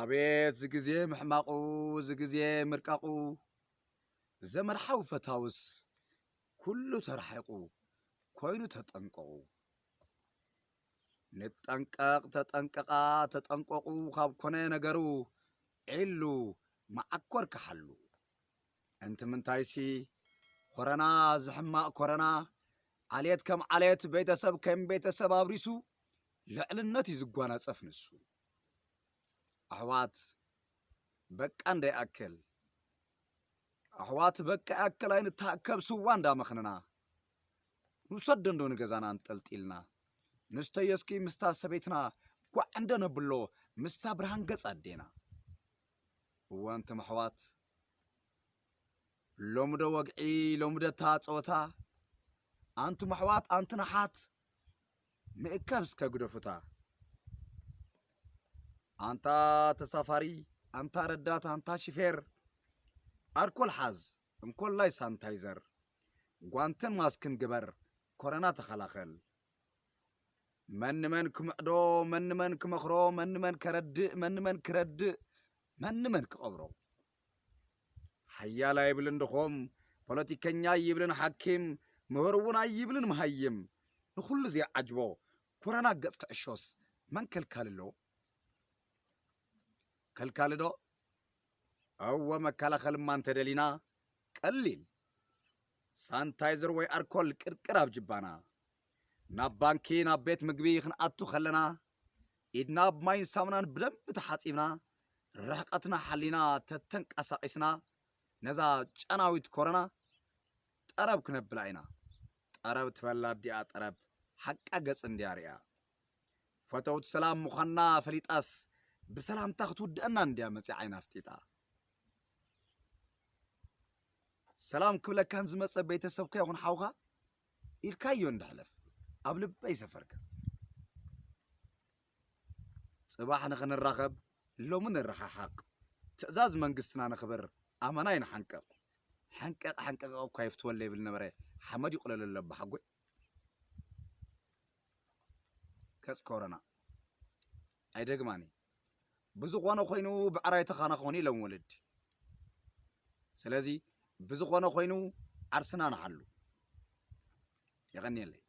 ኣቤት ዝግዜ ምሕማቑ፣ ዝግዜ ምርቃቑ፣ ዘመድ ሓው ፈታውስ ኩሉ ተራሒቑ ኮይኑ ተጠንቀቑ። ንጠንቀቕ ተጠንቀቓ ተጠንቀቑ ካብ ኮነ ነገሩ ዒሉ መዓኮር ክሓሉ። እንትምንታይሲ ኮረና ዝሕማቕ ኮረና ዓሌት ከም ዓሌት ቤተሰብ ከም ቤተሰብ ኣብሪሱ ልዕልነት እዩ ዝጓናጸፍ ንሱ። ኣሕዋት በቃ እንዳይኣክል ኣሕዋት በቃ ያክል ኣይንታከብ ስዋ እንዳመኽንና ንውሰዶ እንዶ ንገዛና እንጠልጢልና ንስተየስኪ ምስታ ሰበይትና ጓዕ እንዶ ነብሎ ምስታ ብርሃን ገጽ ኣዴና። እወ ኣንቱም ኣሕዋት ሎምዶ ወግዒ ሎምዶ እታ ጸወታ ኣንቱም ኣሕዋት ኣንቱም ኣሓት ምእካብ እስከ ግደፉታ። ኣንታ ተሳፋሪ ኣንታ ረዳት ኣንታ ሽፌር ኣርኮል ሓዝ እንኮላይ ሳንታይዘር ጓንትን ማስክን ግበር ኮረና ተኸላኸል። መን ንመን ክምዕዶ መን ንመን ክመኽሮ መን ንመን ከረድእ መን ንመን ክረድእ መን ንመን ክቐብሮ ሓያል ኣይብልን ድኾም ፖለቲከኛ ኣይብልን ሓኪም ምሁር እውን ኣይብልን መሃይም ንኹሉ ዘይዓጅቦ ኮረና ገጽ ክዕሾስ መን ከልካልሎ ከልካልዶ እወ መከላኸልማ እንተደሊና ቀሊል ሳንታይዘር ወይ ኣርኮል ቅርቅር ኣብ ጅባና ናብ ባንኪ ናብ ቤት ምግቢ ክንኣቱ ከለና ኢድና ብማይን ሳሙናን ብደንቢ ተሓፂብና ርሕቐትና ሓሊና ተተንቀሳቒስና ነዛ ጨናዊት ኮረና ጠረብ ክነብላ ኢና። ጠረብ ትበላ ኣዲኣ ጠረብ ሓቃ ገጽ እንድያ ርእያ ፈተውቲ ሰላም ምዃንና ፈሊጣስ ብሰላምታ ክትውድአና እንድያ መጺዓ ዓይና ኣፍጢጣ። ሰላም ክብለካን ዝመጸ ቤተሰብካ ይኹን ሓውኻ ኢልካዮ እንድሕለፍ ኣብ ልበይ ሰፈርካ። ጽባሕ ንኽንራኸብ ሎሚ ንረሓሓቕ። ትእዛዝ መንግስትና ነኽብር ኣመና ይንሓንቀቕ። ሓንቀቕ ሓንቀቕ እኳ ይፍትወለ ይብል ነበረ ሓመድ ይቑለለሎ ኣቦሓጎይ። ገጽ ኮረና ኣይደግማኒ። ብዝኾነ ኮይኑ ብዕራይ ተኻናኾኑ ኢሎም ወለዲ። ስለዚ ብዝኾነ ኮይኑ ዓርስና ንሓሉ። የቐንየለይ።